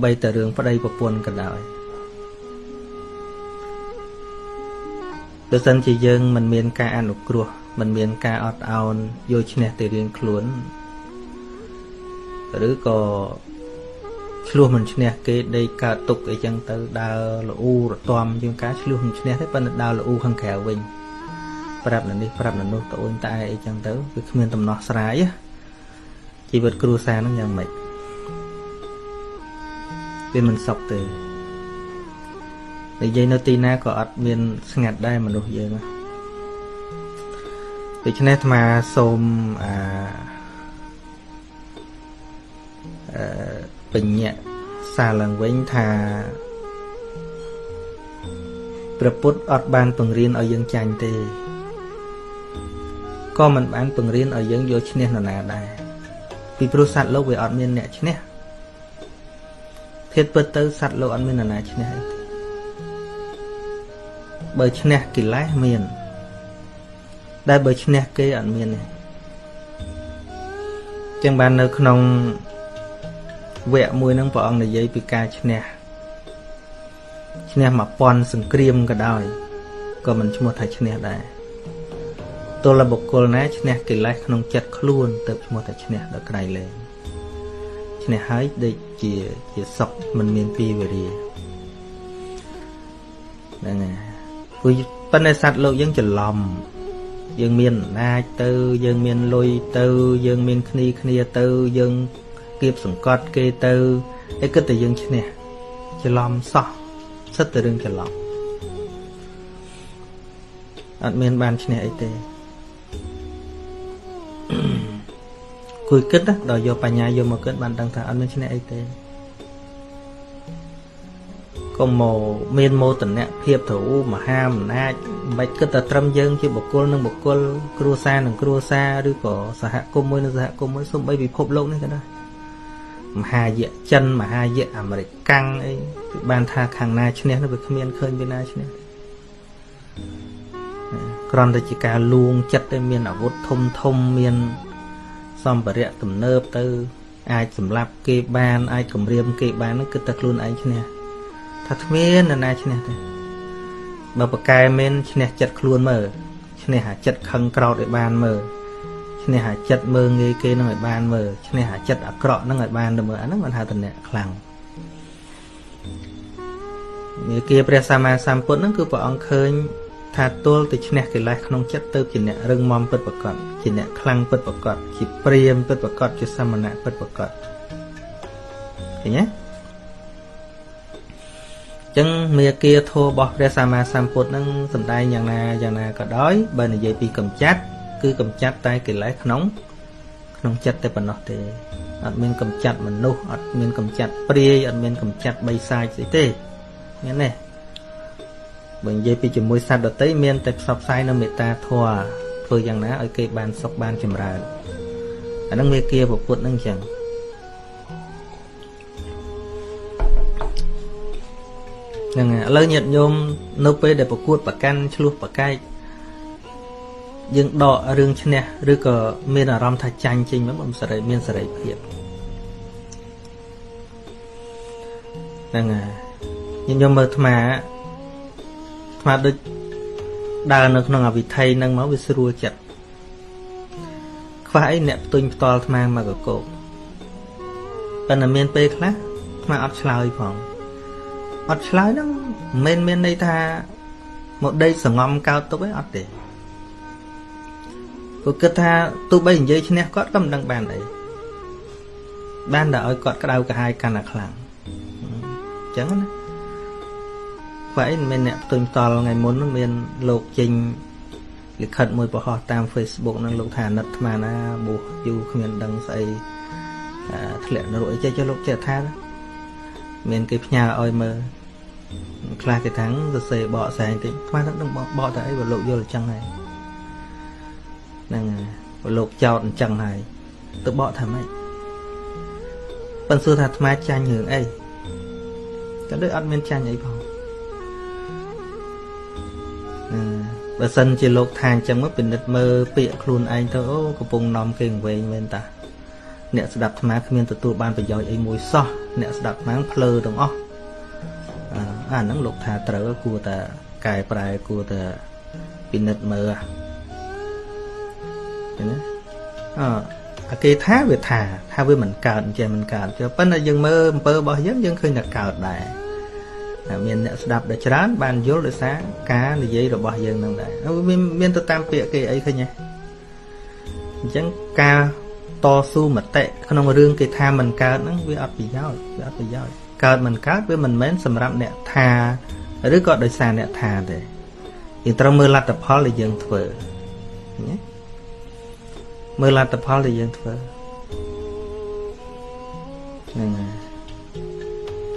បីតែរឿងប្តីប្រពន្ធក៏ដោយបើសិនជាយើងមិនមានការអនុគ្រោះមិនមានការអត់ឱនយកឈ្នះទៅរៀងខ្លួនឬក៏ឆ្លោះមិនឈ្នះគេដេកកើតទុកអីចឹងទៅដើរលូរតំជាងការឆ្លោះមិនឈ្នះទេប៉ុន្តែដើរលូខាងក្រៅវិញប្រាប់នៅនេះប្រាប់នៅនោះត្អូញតែអីចឹងទៅវាគ្មានដំណោះស្រាយជីវិតគ្រួសារហ្នឹងយ៉ាងម៉េចវាមិនសុខទេនិយាយនៅទីណាក៏អត់មានស្ងាត់ដែរមនុស្សយើងដូច្នេះអាត្មាសូមបញ្ញត្តិសារឡើងវិញថាព្រះពុទ្ធអត់បានបង្រៀនឲ្យយើងចាញ់ទេក៏មិនបានបង្រៀនឲ្យយើងយកឈ្នះនរណាដែរពីព្រោះសត្វលោកវាអត់មានអ្នកឈ្នះធាតុពិតទៅសត្វលោកអត់មាននរណាឈ្នះអីទេបើឈ្នះកិលេសមានតែបើឈ្នះគេអត់មានទេចឹងបាននៅក្នុងវគ្គមួយហ្នឹងព្រះអង្គនិយាយពីការឈ្នះឈ្នះ1000សង្គ្រាមក៏ដោយក៏មិនឈ្មោះថាឈ្នះដែរទល់បុគ្គលណាឈ្នះកិលេសក្នុងចិត្តខ្លួនទៅឈ្មោះថាឈ្នះដល់ក្រៃលែងឈ្នះហើយដូចជាសុខមិនមានពីវេរាហ្នឹងហើយព្រោះប៉ុន្តែសត្វលោកយើងច្រឡំយើងមានអំណាចទៅយើងមានលុយទៅយើងមានគ្នាទៅយើងគៀបសង្កត់គេទៅឯគិតតែយើងឈ្នះច្រឡំសោះសិតតែរឿងច្រឡំអត់មានបានឈ្នះអីទេគួយគិតដល់យកបញ្ញាយកមកគិតបានដឹងថាអត់មានឈ្នះអីទេកុំមកមានមោទនភាពទៅមហាអំណាចមិនគិតតែត្រឹមយើងជាបុគ្គលនិងបុគ្គលគ្រួសារនិងគ្រួសារឬក៏សហគមន៍មួយនិងសហគមន៍មួយសូម្បីពិភពលោកនេះក៏ដែរមហាយៈចិនមហាយៈអាមេរិកកាំងអីគឺបានថាខាងណាឈ្នះនោះវាគ្មានឃើញពីណាឈ្នះគ្រាន់តែជាការលួងចិត្តតែមានអាវុធធំធំមានសម្ភារៈទំនើបទៅអាចសម្លាប់គេបានអាចគំរាមគេបាននោះគឺតែខ្លួនឯងឈ្នះថាគ្មាននរណាឈ្នះទេបើប្រកែមែនឈ្នះចិត្តខ្លួនមើលឈ្នះអាចិត្តខឹងក្រោតឲ្យបានមើលឈ្នះអាចិត្តមើងងាយគេនឹងឲ្យបានមើលឈ្នះអាចិត្តអាក្រក់នឹងឲ្យបានទៅមើលអាហ្នឹងមិនហៅថាអ្នកខ្លាំងមេគាព្រះសម្មាសម្ពុទ្ធហ្នឹងគឺព្រះអង្គឃើញថាទល់ទៅឈ្នះកិលេសក្នុងចិត្តទៅជាអ្នករឹងមាំពិតប្រាកដជាអ្នកខ្លាំងពិតប្រាកដជាព្រាហ្មណ៍ពិតប្រាកដជាសមណៈពិតប្រាកដឃើញទេចឹងមេគាធម៌របស់ព្រះសម្មាសម្ពុទ្ធនឹងសំដែងយ៉ាងណាយ៉ាងណាក៏ដោយបើនិយាយពីកំចាត់គឺកំចាត់តែកិលេសក្នុងចិត្តតែប៉ុណ្ណោះទេអត់មានកំចាត់មនុស្សអត់មានកំចាត់ព្រាយអត់មានកំចាត់បិសាចស្អីទេមានទេបើនិយាយពីជាមួយសត្វដទៃមានតែផ្សព្វផ្សាយនៅមេត្តាធម៌ធ្វើយ៉ាងណាឲ្យគេបានសុខបានចម្រើនអាហ្នឹងមេគាពុទ្ធហ្នឹងចឹងហ្នឹងហើយឥឡូវញាតិញោមនៅពេលដែលប្រកួតប្រកាន់ឆ្លោះប្រកែកយើងដករឿងឈ្នះឬក៏មានអារម្មណ៍ថាចាញ់ចេញមកមិនសេរីមានសេរីភាពហ្នឹងហើយញាតិញោមមើលអាត្មាដូចដើរនៅក្នុងអវិធ័យហ្នឹងមកវាស្រួលចិត្តខ្វះអីអ្នកផ្ទុញផ្ទាល់អាត្មាមកកកោកប៉ុន្តែមានពេលខ្លះអាត្មាអត់ឆ្លើយផងអត់ឆ្លើយហ្នឹងមិនមែនមានន័យថាមកដេកសងំកោតទុកឯងអត់ទេព្រោះគិតថាទោះបីនិយាយឈ្នះគាត់ក៏មិនដឹងបានអីបានតែឲ្យគាត់ក្តៅក្រហាយកាន់តែខ្លាំងអញ្ចឹងណាខ្វះអីមិនមែនអ្នកផ្ទុញផ្ទាល់ថ្ងៃមុនមានលោកចេញលិខិតមួយបង្ហោះតាម Facebook ហ្នឹងលោកថាអាណិតអាត្មាណាបួសយូរគ្មានដឹងស្អីធ្លាក់នរកអីចេះចុះលោកចេះថាមានគេផ្ញើឲ្យមើលខ្លះគេថាសរសេរបកស្រាយតិចខ្វះនឹងបកតែអីបើលោកយល់អញ្ចឹងហើយហ្នឹងបើលោកចោតអញ្ចឹងហើយទៅបកថាម៉េចប៉ុន្តែសួរថាអាត្មាចាញ់រឿងអីក៏ដូចអត់មានចាញ់អីផងបើសិនជាលោកថាអញ្ចឹងមកពិនិត្យមើលពាក្យខ្លួនឯងទៅអូកំពុងនាំគេវែងមែនតាអ្នកស្ដាប់អាត្មាគ្មានទទួលបានប្រយោជន៍អីមួយសោះ អ្នកស្ដាប់ហ្នឹងភ្លើទាំងអស់អាហ្នឹងលោកថាត្រូវគួរតែកែប្រែគួរតែពិនិត្យមើលឃើញទេអអាគេថាវាថាវាមិនកើតអញ្ចឹងមិនកើតទេប៉ុន្តែយើងមើលអំពើរបស់យើងយើងឃើញតែកើតដែរមានអ្នកស្ដាប់ដែលច្រើនបានយល់ដោយសារការនិយាយរបស់យើងនឹងដែរវាមានទៅតាមពាក្យគេអីឃើញទេអញ្ចឹងការតស៊ូមតិក្នុងរឿងគេថាមិនកើតហ្នឹងវាអត់ប្រយោជន៍វាអត់ប្រយោជន៍កើតមិនកើតវាមិនមែនសម្រាប់អ្នកថាឬក៏ដោយសារអ្នកថាទេយើងត្រូវមើលលទ្ធផលដែលយើងធ្វើណាមើលលទ្ធផលដែលយើងធ្វើហ្នឹង